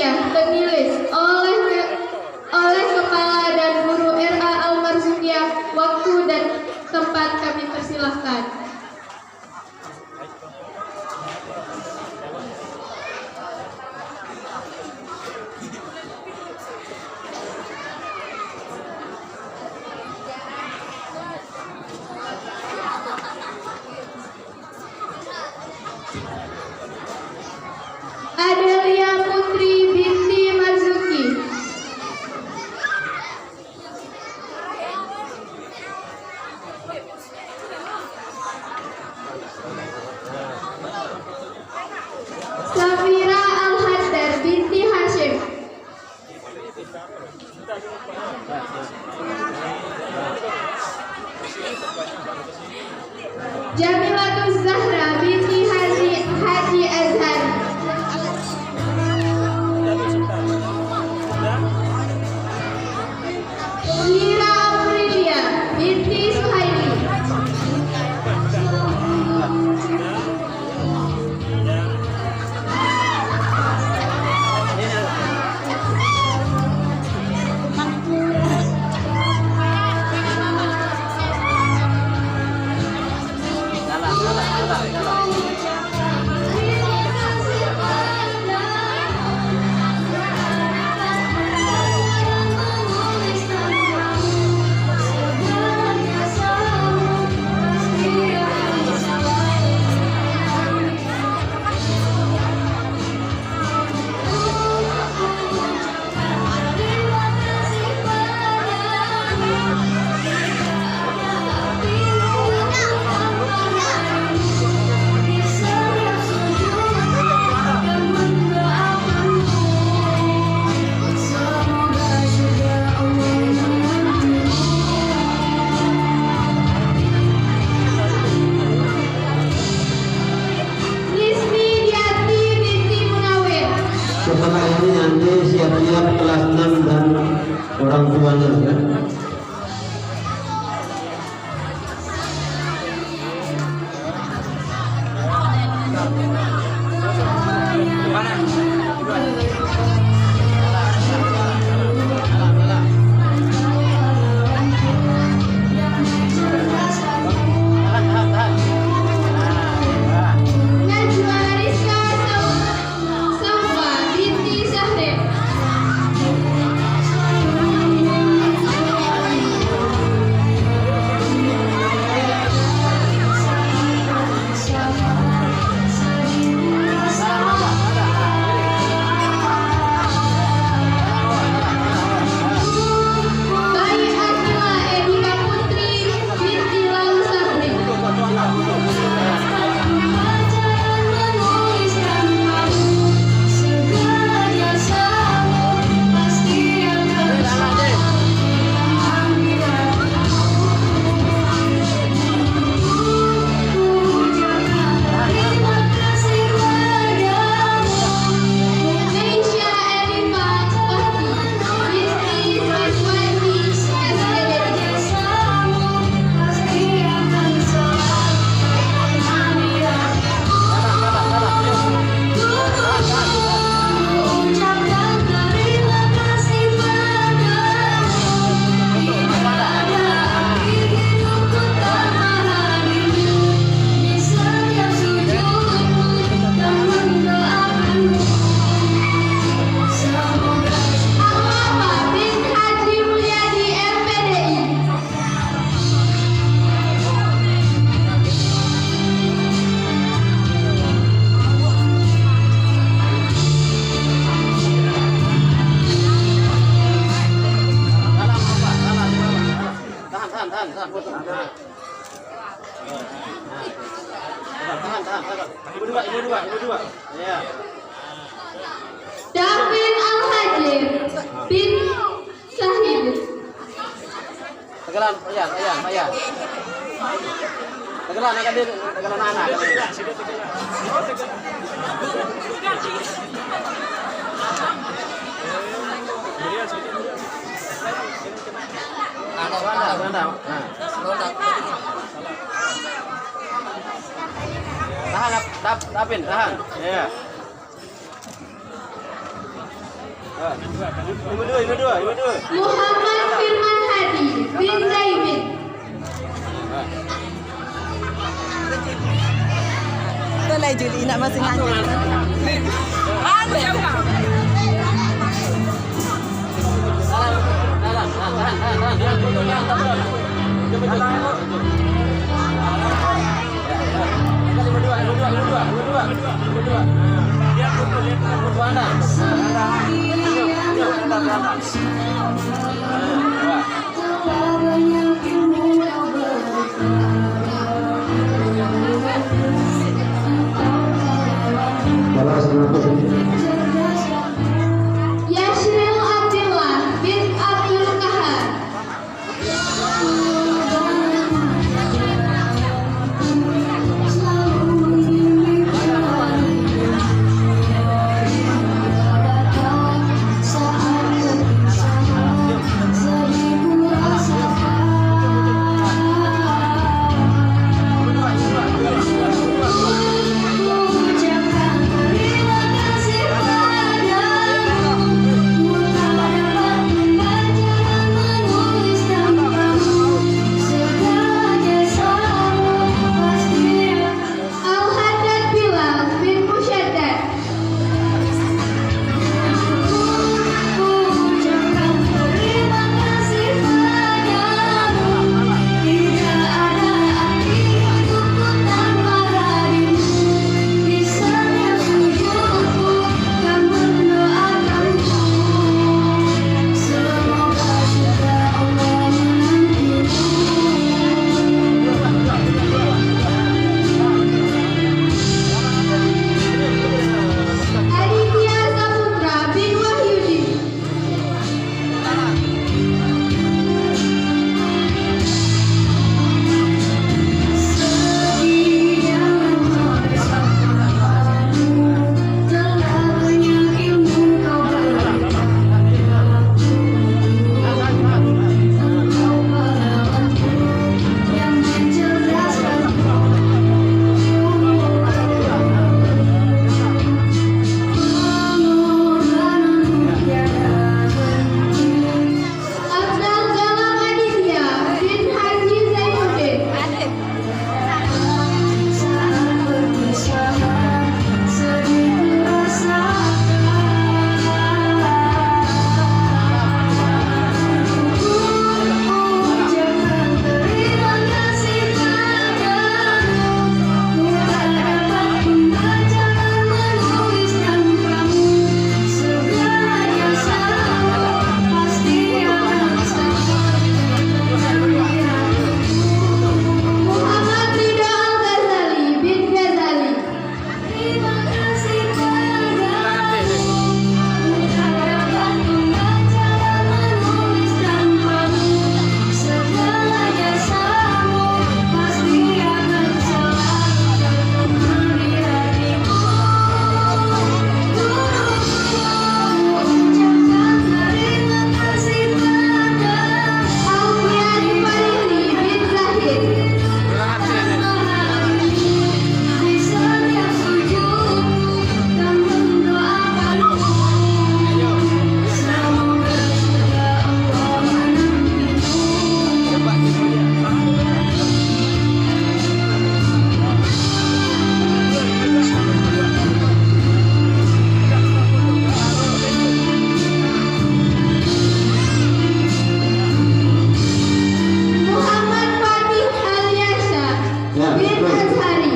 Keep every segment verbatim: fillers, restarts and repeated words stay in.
Tertulis oleh oleh Kepala dan Guru R A Al-Marzukiah. Waktu dan tempat kami persilahkan. Adelia Putri binti Marzuki. Safira Al-Haddar binti Hashim. Jamilatuz Zahra binti Haji, Haji Azhar. Lira Aprilia binti Suhaili. Setelah ini nanti siap-siap kelas enam dan orang tuanya, ya. Tahan, tahan, tahan, tahan, foto. Tahan, tahan, tahan. Ibu dua, ibu dua, ibu dua. Ya. Davin Al-Hajir bin Sahid. Tegelan, Pak Yan, Pak Yan, Pak Yan. Tegelan, agak dia, tegelan anak. Ada, ada, ada. Nah. Tahan, tap, tap, tapin, tahan. Iya. Lima dua, lima dua, lima dua. Muhammad Firman Hadi bin Zaimin. Itulah Juli nak masih nanya. Yasril Abdullah bin Abdul Kahar. Al-Haddad Bilal bin Musyaddad. Aditya Saputra bin Wahyudi. Abdul Jalal Aditya bin Haji Zainuddin. Muhammad Ridho Al-Ghazali bin Ghazali. Muhammad Fatih Alyasa bin Azhari.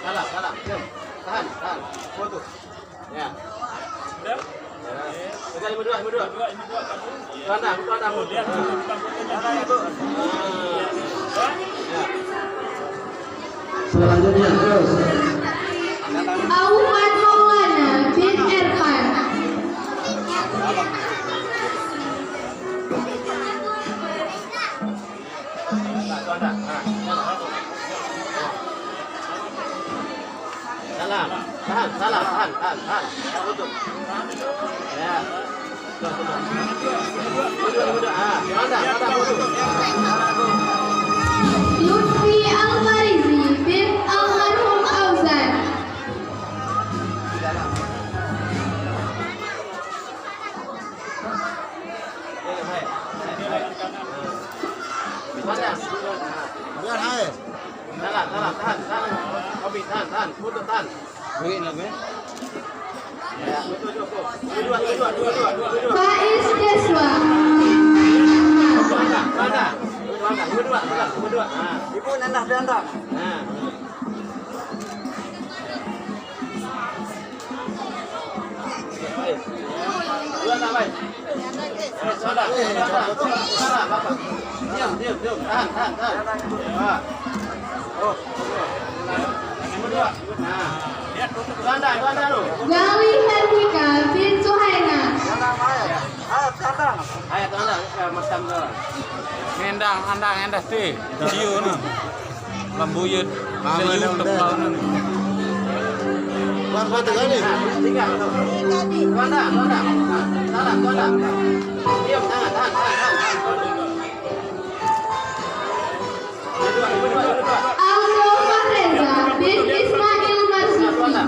Salah, salah. Diam. Tahan, tahan. Foto. Ya. Ya. Pegang lima dua, lima dua. Lima dua, lima dua, satu. Tuan dah, tuan dah. Kemudian, kita fotonya. Salah, ya, Bu. Ya. Selanjutnya, terus. Auman Maulana bin Erpan. Salam. Tahan, salam, tahan, tahan, tahan. Tutup. Ya. Tutup, tutup. Tutup, tutup. Ah, mana, mana, tutup. Biar hai. Tahan, tahan, tahan, tahan. Kopi, tahan, tahan. Foto, tahan. Beri lah, Be. Ya, foto, foto. Dua, dua, dua, dua, dua, dua, dua. Faiz Deswa. Dua, dua, dua, dua, dua, dua. Ah. Ibu nanda, nanda. Ah. Gawi Hermika bin Suhaina. Ngendang andang endah ti. Ciu nah. Lambuyut. Mama Ciu dong tepal deh. Nah. Bang, kau tegal nih. Tiga. Tuan dah, tuan dah. Tuan dah, tuan dah. Diam, tahan, tahan, tahan, tahan. Dua, dua, dua, dua, dua. Abdul Mahreza bin Ismail Marzuki. Tuan dah.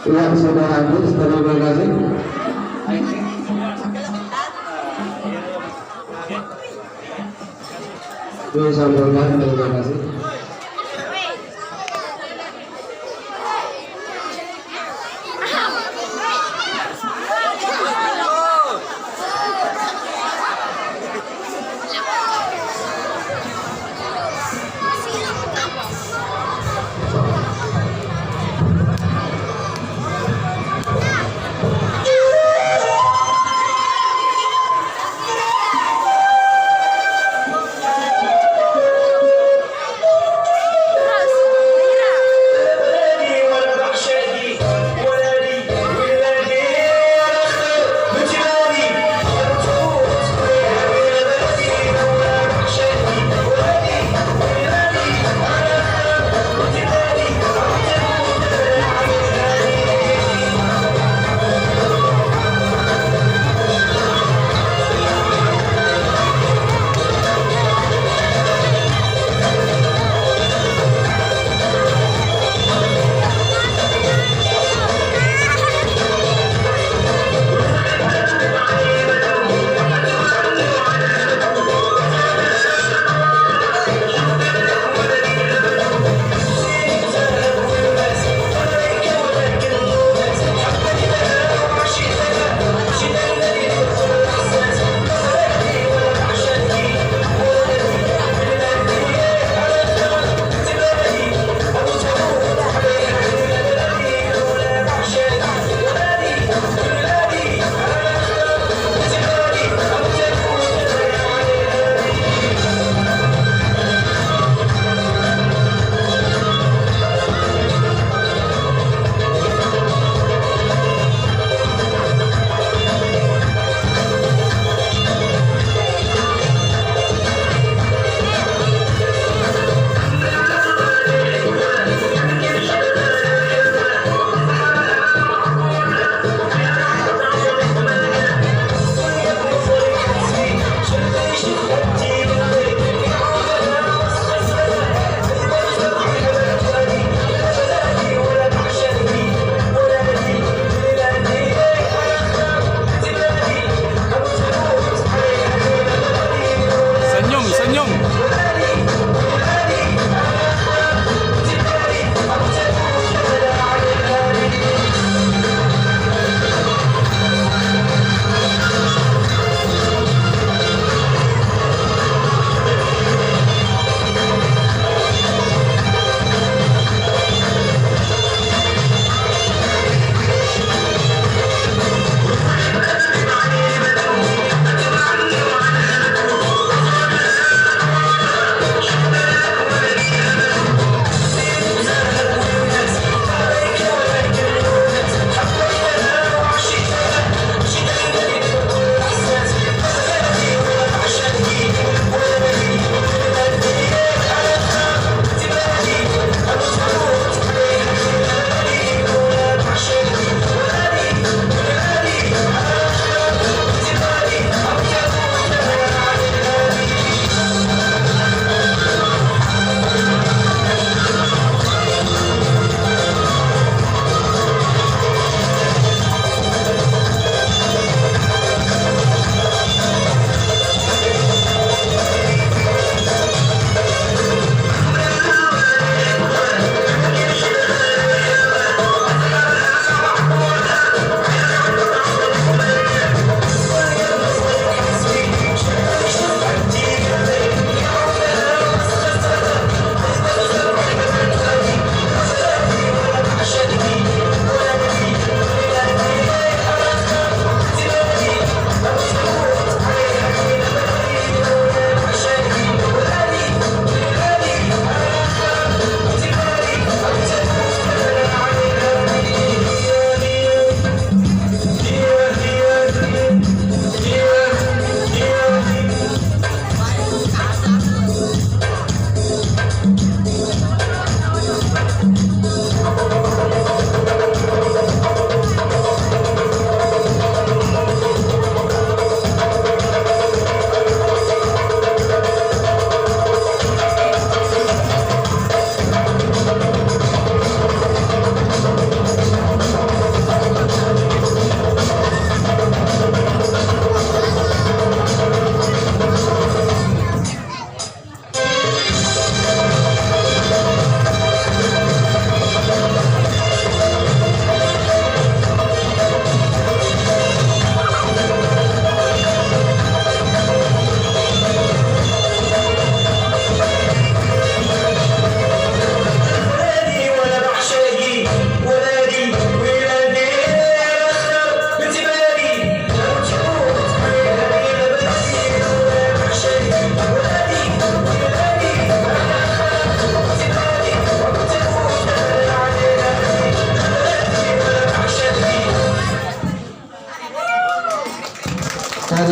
Iya, saudara Agus, terima kasih. Kami sampaikan terima kasih.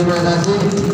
Terima kasih.